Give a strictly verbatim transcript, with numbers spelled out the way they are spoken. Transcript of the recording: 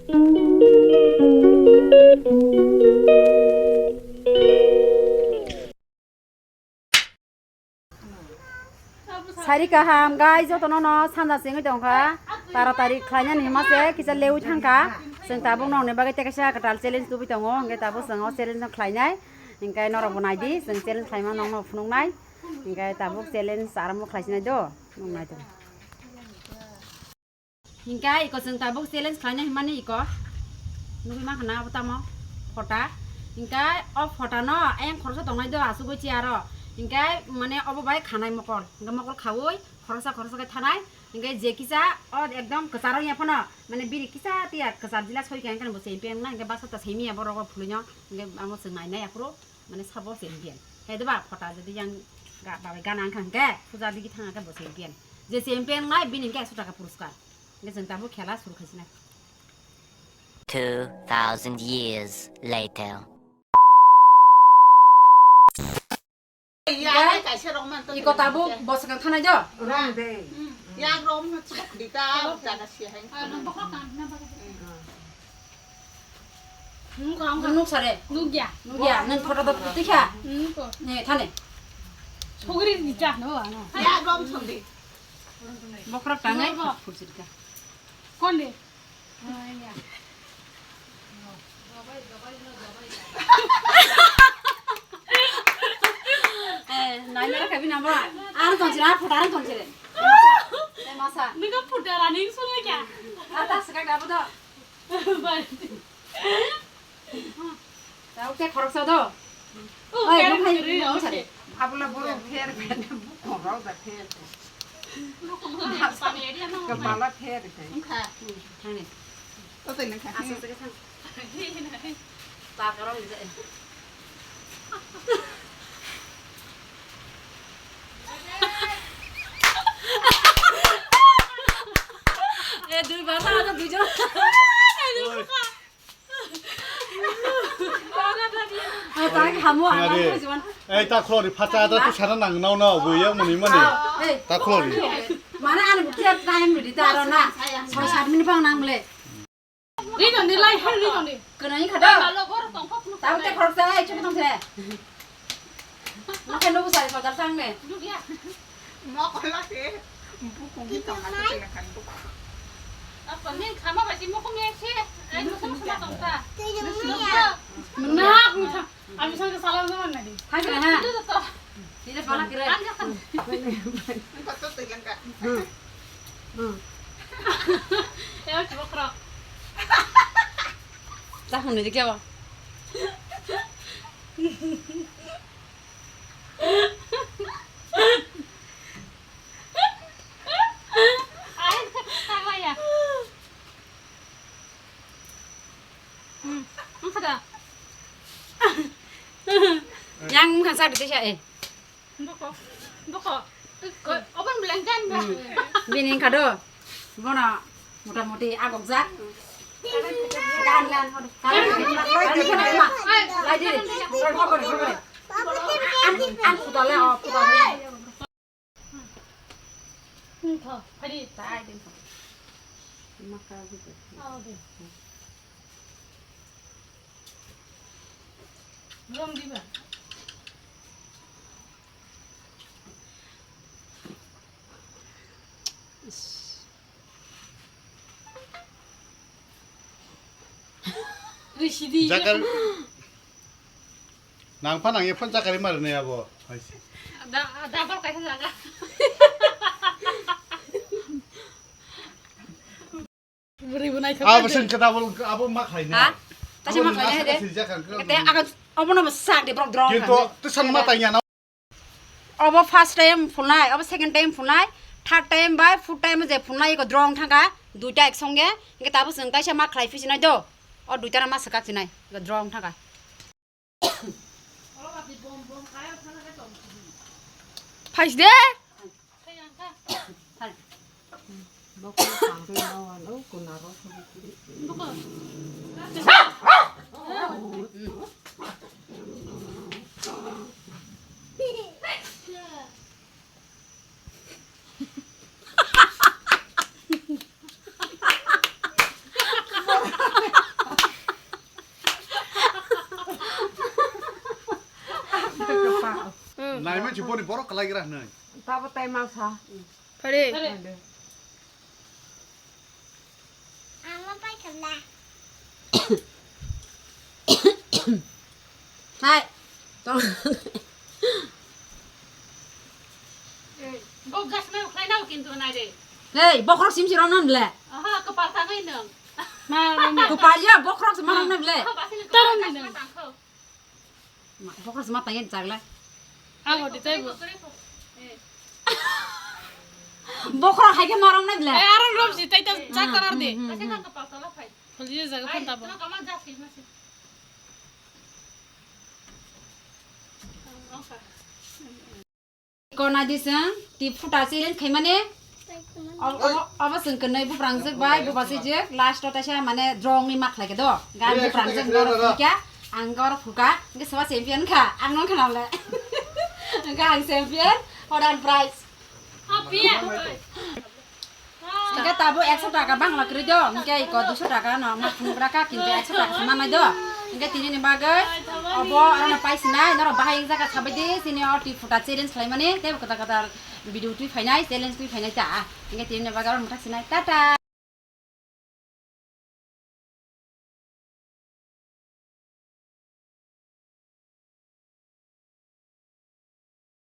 Sari kaham, guys, jotono no sanja sengwi tongkha. Tara tari khlainani hima se kisa lewi thangkha. Chwng tabuk nokni bagwi tei kaisa kwtal challenge tubui tongo. Hwnkhe tabuk chwng o challenge no khlainai. Hwnkhe norok bo naidi, chwng challenge khlaima nokno phunuknai. Hwnkhe tabuk challenge arambo khlaisinai do. Nwng nai tong. Hingkhe iko chwng tabuk challenge khlaina himani iko. Nugui mankha na abo tamo? Phota. Hingkhe o phota no ayang khoroksa tongnai do asugui chair o. Hingkhe mane obo bai khanai mokol. Hingkhe mokol khaui khoroksa khoroksa khe thanai. Hingkhe je kisa o ekdom kwcharo ya phano. Mane bini kisa tiya kwchar jila soi khe hingkhe bo champion na hingkhe basa ta simi ya borok o phului no. Hingkhe amo chwng nai nai aphuru. Mane sabo champion. Hai de ba phota jodi yang ga, ba gana ang kha hingke puja digi thang khe bo champion. Je champion nai bini hingke ekso taka puruskar. Hingke chwng tabuk khela suru khaisina. Two thousand years later. Iko tabuk boswkang thanai do. Rong de. Yang rom no chok di ta, jaga si hai. Nuk sare. Nukya. Nukya, nang photo do tikha. Nuko. Ne, thane. Sogri dita. No, ano. Ya, rom sogri. Bokhorok tangai. Bobo. Phulsirka. Konde. Eh, nai mera khabi namo. Ar tonsire, ar photo ar tonsire. Masa. Niko photo rani sungya. Ata sika gabo do. Tau te khoroksa do. Oi, bukhai, bukhai. Abula boro pher pher, bukhoro da pher. Kepala pher pher. Thani. Asa sege thang. Ta karo ni. Eh, dui bar na, dui jon. Oi. Ah, tak hamu, ah, ada tujuan. Eh, tak khori, phacha ada tu sana nang nau nau, bu ya muni mani. Ah, eh. Tak khori. Mana anu bukia time di taro na. Soi sat minit bang nang le. Ri tong di, lai har ri tong di. Kena ni khada. Tahu te khorok sa, eh, cukup tong se. Makan dulu sari sodar sang ne. Duduk ya. Mokol lagi. Buku ni tong kata tengah kan buku. Apa ni? Sama basi mokol ni si. Ai mokol sama tong ta. Menak, menak. Ami sangka salam sama nadi. Hai kena ha. Itu tuh. Tidak pala kira. Kan jakan. Empat tuh tegang kak. Hmm. Hmm. Ya coba kerok. Dah menit kya ba? Ayo, tak ya. Hmm, ang kada. Yang mungkin saya bisa eh. Boko, boko. Oban belengkan ba. Hmm. Bini kado. Bona mota moti agok jak. Gan gan. Lai di. An an putale o putale. Tho, phari. Tai din. Maka gitu. Oh, okay. Belum di ba? Rishidi. Jakar. Nang pha nang ye phone jakar ma rwnai abo. Da, double kaisa jaga. Bwrwi bo naithok. Abo sing khe double abo ma khlai na. Ha? Taisa ma khlai na de. Kete aga obono bo sak de borok drong. Kintu tu san ma tanya na. Obo first time phunai, obo second time phunai, third time bai fourth time je phunai iko drong thangka, duita ek songe, hingke tabuk chwng kaisa ma khlai phi sinai do, o duita no ma swkak sinai, iko drong thangka. Phai si de. Ai, ma chiponi borok kalai gra nai. Tabo tai ma sa. Pare. Pare. Ama pai khala. Hai. Tong. Bok gas na khlai nao kintu nai de. Hei, bokhorok sim si romnan ble. Aha, kapal tangai nang. Ma romnan. Kapal ya, bokhorok si ma romnan ble. Aha, basin. Tarom nang. Ma, bokhorok si ma tangai chagla. Ang hoti tai bo. Bokhorok hai ke ma romnan ble. Eh, aron rom si tai ta chak tarar de. Hmm, hmm, hmm. Basin kapal tala phai. Kholi jaga phone tabo. Ai, tama jas si ma si. Ko nai di chwng, ti phuta challenge khaimani. Obo, obo, obo chwng kwnwi buphrangjwk bai bupasijwk, last o taisa mane drong ni ma khlai khe do. Gan buphrangjwk norok phika, ang gor phuka, hwnkhe soba champion kha, ang nong khanam le. Hwnkhe ang champion, hodan prize. Hwnkhe tabuk ekso taka bangla kwrwi do, hwnkhe iko duiso taka no ma phunukra kha, kintu ekso taka se mannai do. Hwnkhe tini ni bagwi obo aro no paisinai, norok bahai wng jaga sabai di, chini o twi phuta challenge khlaimani, tei kwtal kwtal video twi phainai, challenge twi phainai ta. Hwnkhe tini ni bagwi aro mwthak sinai, tata.